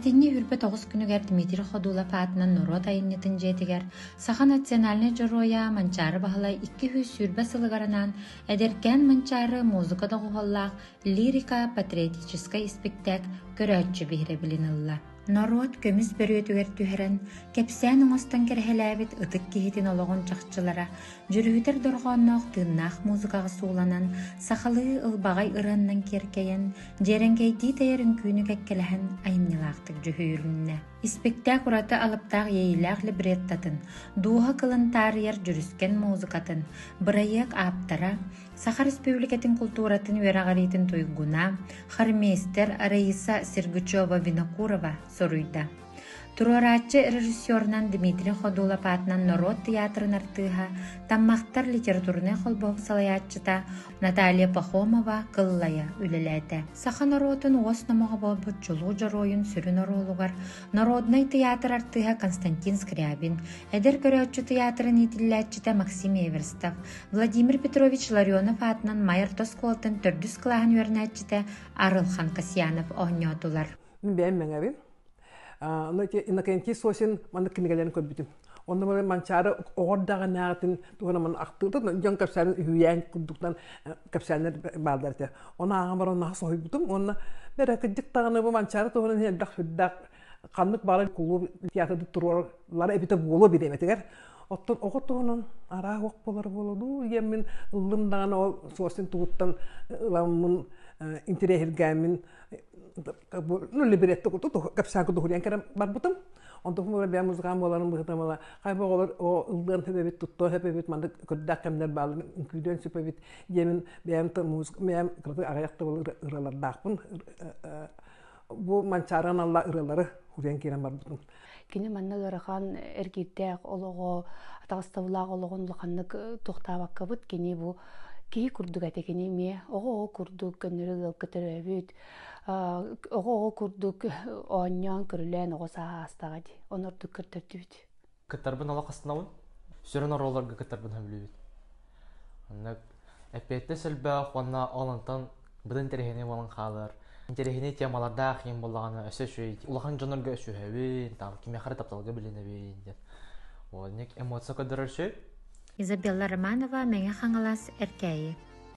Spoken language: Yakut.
Сэтинньи 29 күнүгэр Дмитрий Ходулов аатынан норуот айымньытын дьиэтигэр саха национальнай дьоруойа Манчаары Баһылай 220 сылыгар анаан «Эдэркээн Манчаары» музыка доҕуһуоллаах лирика-патриотическай испиктээк көрөөччү биһирэбилин ылла. Норуот көмүс бөрүөтүгэр түһэрэн, кэпсээн оҥостон кэрэһэлээбит ытык киһитин олоҕун чахчылара дьүрүһүтэр дорҕоонноох тыыннаах музыкаҕа сууланан, сахалыы ылбаҕай ырыаннан киэркэйэн, Дьиэрэҥкэйдии тэйэр үҥкүүнү кэккэлэһэн айымньылаахтык дьүһүйүлүннэ. Испиктээк ураты алыптаах иэйиилээх либреттатын, дууһа кылын таарыйар дьүрүскэн музыкатын, бырайыак ааптара, Саха Республикатын култууратын үөрэҕириитин туйгуна, хормейстер Раиса Сергучева-Винокурова суруйда. Туруорааччы режиссерунан Дмитрий Ходулов аатынан норуот тыйаатырын артыыһа, Таммахтар литературнай холбоһук салайааччыта Наталья Пахомова Кыллайа үлэлээтэ. Саха норуотун уос номоҕо буолбут чулуу дьоруойун сүрүн оруолугар народнай тыйаатыр артыыһа Константин Скрябин, эдэр көрөөччү тыйаатырын иитиллээччитэ Максим Эверстов, Владимир Петрович Ларионов аатынан Майа орто оскуолатын төрдүс кылааһын үөрэнээччитэ Арылхан Касьянов оонньоотулар. Мин бэйэм мэҥэбин. Ону ити Иннокентий Сосин маннык кинигэлэрин көрбүтүм. Онно маны Манчаары оҕор даҕанааҕытын туһунан маны ахтыытын дьон кэпсээнин үһүйээн курдуктан кэпсээннэр бааллар этэ. Ону ааҕан баран наһаа соһуйбутум уонна бэрэ кырдьык даҕаны бу Манчаары туһунан элбэх сүрдээх ханнык баҕарар кулууп театрда туруораллара эбитэ буолуо бириэмэтигэр. Оттон оҕо туһунан араах уох буолар буолуо дуу диэммин ыллым даҕаны ол Сосин тугуттан ыламмын интэриэһиргээммин ну либретто курдук кэпсээн курдук диэн кэлэн барбытым. Онтон бэйэм музыкант буоларым быһыытынан буола хайба оҕолор оо ыллыан сөп эбит, туттуон сөп эбит, маннык көрдөөх кэмнэр бааллар, үҥкүүлүөн сөп эбит диэмин бэйэм музыка бэйэм кыратык аҕыйах тыл ырыалардаахпын. Бу Манчаары аналлаах ырыалары уруйан киирэн барбытым. Кини манна ыарахан эргиирдээх олоҕо, атаҕастабылаах олоҕун улаханнык туохтаабаккабыт кини бу киһи курдук этэ кини эмиэ оҕо-оҕо курдук көннөрү ыалга төрөөбүт оҕо-оҕо курдук оонньоон көрүлээн оҕо сааһа аастаҕа дии ону ордук көрдөрдүбүт. Кыттарбын олох астынабын. Сүрүн оруолларга кыттарбын сөбүлүүбүн. Оннук эппиэттэс элбэх уонна ол онтон быдан интэриэһинэй буолан хаалар. Интэриэһинэй темалардаах иһин буоллаҕына өссө үчүгэй улахан дьоннорго өсүһэбин, там кимиэхэ эрэ тапталга билинэбин диэн. Ол эмоция көрдөрөр үчүгэй. Изабелла Романова, Мэҥэ Хаҥалас, Эркээйи.